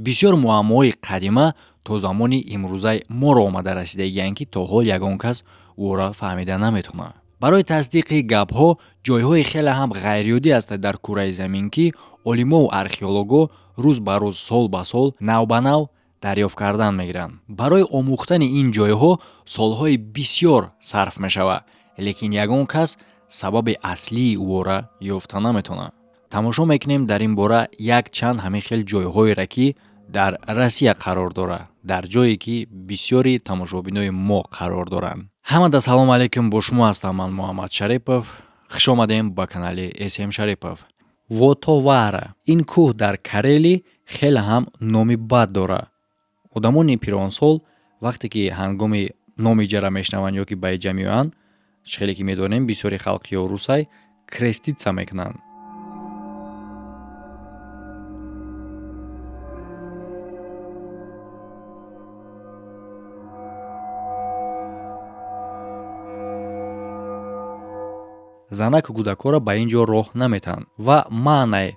Бисёр муаммоҳои қадима то замони имрӯзаи моро омада расидагиянд, ки то ҳол ягон кас ӯро фаҳмида наметавонад. Барои тасдиқи гапҳо ҷойҳои хеле ҳам ғайриоддӣ ҳастанд дар кураи замин, ки олимову археологҳо рӯз ба рӯз, сол ба сол, нав ба нав дарёфт кардан мегиранд. Барои омӯхтани ин ҷойҳо солҳои бисёр сарф мешавад, лекин ягон кас сабаби аслии ӯро ёфта наметавонад. Тамошо мекунем дар ин бора якчанд ҳамин хел ҷойҳоеро, ки дар Россия қарор дорад, дар ҷое ки бисёри тамошобинои мо қарор доранд. Ҳамада салому алайкум, бо шумо ҳастам ман, Муҳаммад Шарипов. Хуш омадем ба канали СМ Шарипов. Вотовара. Ин кӯҳ дар Карели хеле ҳам номи бад дорад. Одамони пиронсол вақте ки ҳангоми номи ҷара мешунаванд ё ки ба иҷа меоянд, хеле ки медонем, бисёри халқи русай креститься мекунанд. Занаку кӯдакҳоро ба ин ҷо роҳ наметаҳанд ва маънай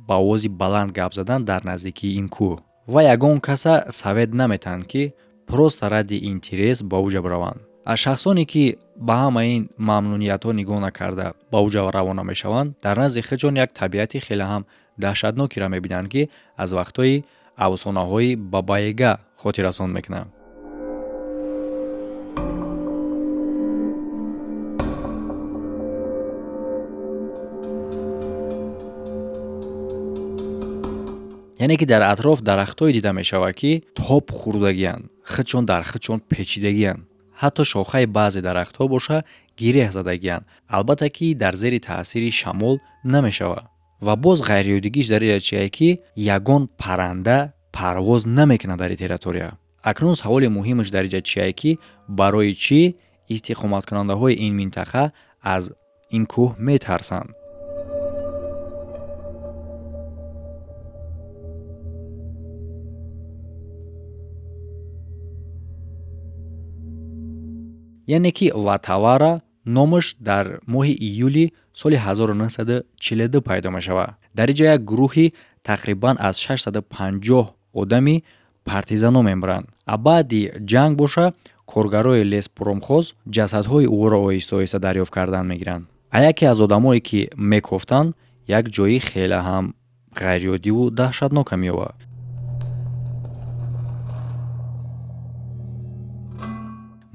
ба овози баланд гап задан дар наздикии ин кӯҳ, ва ягон каса совет наметаҳанд, ки просто ради интерес ба уҷа бираванд. Аз шахсоне ки ба ҳама ин мамнуниятҳо нигоҳ накарда ба уҷа равона мешаванд, дар назди худшон як табиати хеле ҳам даҳшатнокиро мебинанд, ки аз вақтҳои афсонаҳои Бабаега хотиррасон мекунад. Яъне ки дар атроф дарахтҳое дида мешавад, ки тоб хӯрдагиянд, худшон дар худшон печидагиянд. Ҳатто шохаи баъзе дарахтҳо боша гиреҳ задагиянд, албатта ки дар зери таъсири шамол намешавад. Ва боз ғайриоддигиш дар ин чие, ки ягон парранда парвоз намекунад дар ин территория. Акнун саволи муҳимаш дар инҷа чие, ки барои чӣ истиқоматкунандаҳои ин минтақа аз ин кӯҳ метарсанд? Яъне ки Ватавара номаш дар моҳи июли соли 1942 пайдо мешавад. Дар инҷа як гурӯҳи тақрибан аз 650 одами партизано мемиранд. А баъди ҷанг боша коргарои леспромхоз ҷасадҳои ӯро оҳиста оҳиста дарёфт кардан мегиранд. А яке аз одамое ки мекофтанд, як ҷои хеле ҳам ғайриоддиву даҳшатнока меёбад.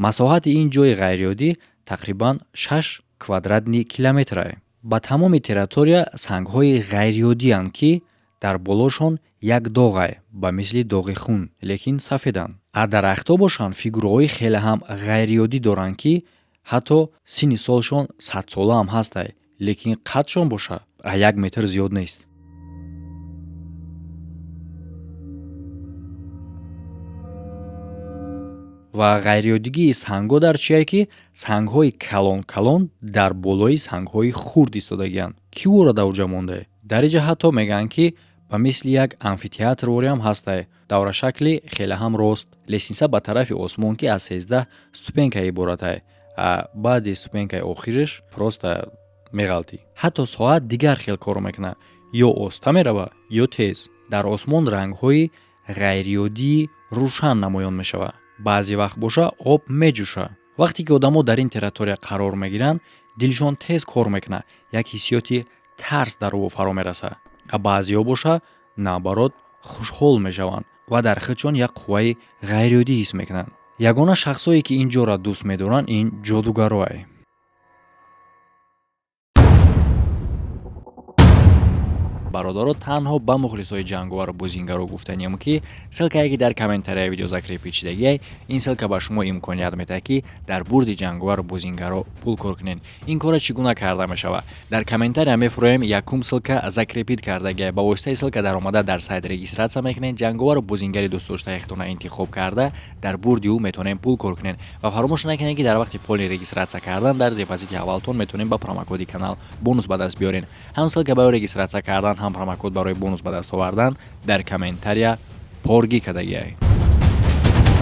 Масоҳати ин ҷои ғайриоддӣ тақрибан 6 квадратный километрае. Ба тамоми территория сангҳои ғайриоддиянд, ки дар болошон як доғай ба мисли доғи хун, лекин сафеданд. А дарахтҳо бошанд фигураҳои хеле ҳам ғайриоддӣ доранд, ки ҳатто синни солшон садсола ҳам ҳастай, лекин қадшон боша а як метр зиёд нест. Ва ғайриоддигии сангҳо дар чие, ки сангҳои калон калон дар болои сангҳои хурд истодагианд. Кӣ ӯро дар уҷа мондае? Дар инҷа ҳатто мегӯянд, ки ба мисли як амфитеатр вориам ҳастай, даврашакли хеле ҳам рост, лестница ба тарафи осмон, ки аз 13 ступенька иборатай, а баъди ступенькаи охириш просто меғалтӣ. Ҳатто соат дигар хел кор мекунад: ё оста мерава, ё тез. Дар осмон рангҳои ғайриоддии рӯшан намоён мешавад. Баъзе вақт боша об меҷӯшад. Вақте ки одамо дар ин территория қарор мегиранд, дилшон тез кор мекунад, як ҳиссиёти тарс дар ӯ фаро мерасад. А баъзеҳо боша наоборот хушҳол мешаванд ва дар худшон як қувваи ғайриоддӣ ҳис мекунанд. Ягона шахсое ки ин ҷоро дӯст медоранд, ин ҷодугароай. Бародаро, танҳо ба мухлисои ҷанговару бозингаро гуфтаниям, ки ссылкае ки дар комментарияи видео закрепить шидагиай, ин ссылка ба шумо имконият медиҳад, ки дар бурди ҷанговару бозингаро пул кор кунед. Ин кора чӣ гуна карда мешавад? Дар комментария мефуроем, якум ссылка закрепить кардагиай. Ба воситаи ссылка даромада дар сайт регистрация мекунед, ҷанговару бозингари дӯстдоштаи худтона интихоб карда, дар бурди ӯ метавонем пул кор кунед. Ва фаромӯш накунед, ки дар вақти полный регистрация кардан дар депозити аввалтон метавонем ба промокоди канал бонус ба даст биёред. Ҳам ссылка барои регистрация кардан, ҳам промокод барои бонус ба даст овардан дар комментария поргӣ кардагиай.